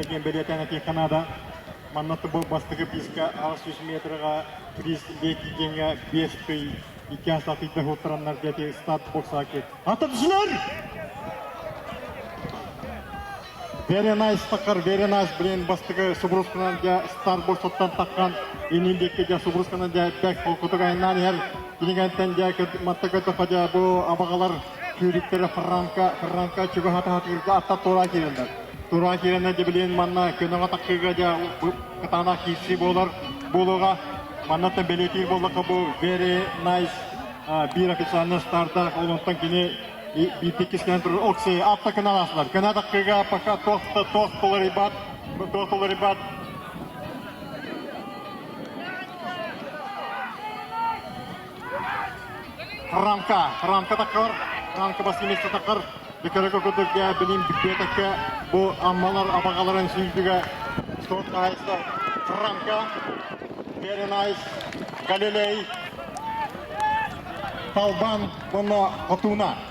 Диэн бэлиэтээн этиэххэ наада. Манна бу бастакы приска 800 метрга приз Лети диэҥҥэ 5 тый 2 астатыйда уһуттараннар диэти старт боксаки. Ата түсүлэр! Very nice такар, very nice, блин, бастакы субурусканан дьэ старт боксаттан таххан иннин диэки дьэ субурусканан дьэ бэк холкутук айаннаан иһэр. Кинигэнтэн дьэ матта көтөхө дьэ бу абаҕалар сүүрүктэрэ Франко, Франко чугаһата атта туора киирэллэр. Тура киирэнэ дьэ манна көнөҕө тахсыыга дьэ кытаанах киирсии буолар буолуоҕа. Маннаттан бэлиэтиир буоллахха бу very nice биир официальный стартаах ол онтон кини биирдиккис кэлэн турар Окси атта кына аасылар. Көнө тахсыыга пока туох туох туларыйбат, туох туларыйбат. Рамка, рамка такыр, рамка баскеместе такыр. Декорага курдук билим библиотека бу аммалар абаҕаларын сүүрдүгэ спорт хаһаайыста Франко, Very nice, Галилей, Талбан уонна Хотууна.